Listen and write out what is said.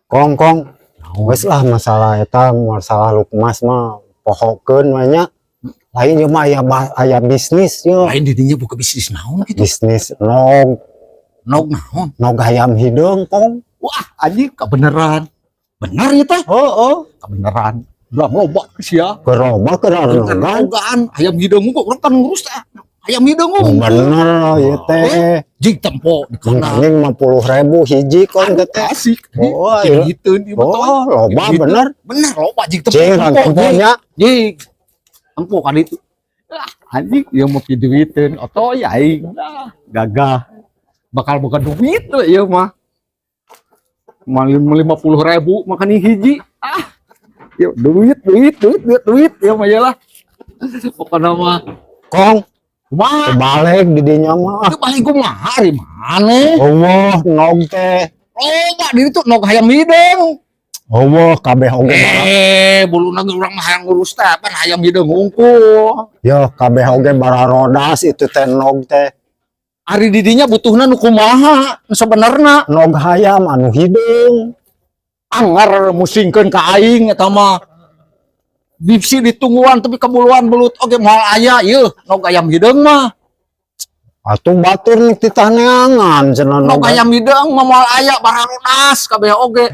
Kong, Kong. Wes lah, masalah eta, masalah lukmas mah pohokeun we nya. Lain ieu mah aya aya bisnis yo. Lain didinya buka bisnis naon gitu? Bisnis nog. Nog naon? Nog hayam hideung, Kong. Wah, anjing, kebenaran. Benar ya teh? Heeh. Kebenaran. Lah, loba sia. Keur loba keur nogan. Nogan hayam hideung kok urang kan ngurus teh. Hayam hideung. Oh, bener ieu teh. Jig tempo di kana. Mangkaning 50.000 hiji, Kong, teh. Asik. Oh, Jig iya. gitu di mah. Oh, loba Gitu. bener. Bener loba jig tempo. Cing temponya. Jig. Tempo kan itu. Ah, anjing, ieu mau piduiteun otoy aing. Ah, gagah. Bakal boga duit tuh ieu mah. Mal 50.000 makan hiji. Ah. Yuk, duit, duit, duit, duit, duit, ya mah lah. Pokoknya mah. Kong, Kumaha? Balik di dinya mah. Itu paling kumaha ari maneh? Allah, nog teh. Loba di ditu nog hayam hideung. Allah, kabeh oge bara. Eh, buluna ge urang mah hayang ngurus teh pan hayam hideung hungkul. Yo, kabeh oge bararodas itu teh nog teh. Ari didinya butuhna nu kumaha sebenarna? Nog hayam anu hideung. Anggar musingkeun ka aing eta mah. Bisi ditungguan tapi kebuluan belut oge moal aya ieu nog ayam hideung mah. Atuh batur nih titah neangan cenah Nog nog. Ayam hideung mah moal aya, bararodas kabeh oge.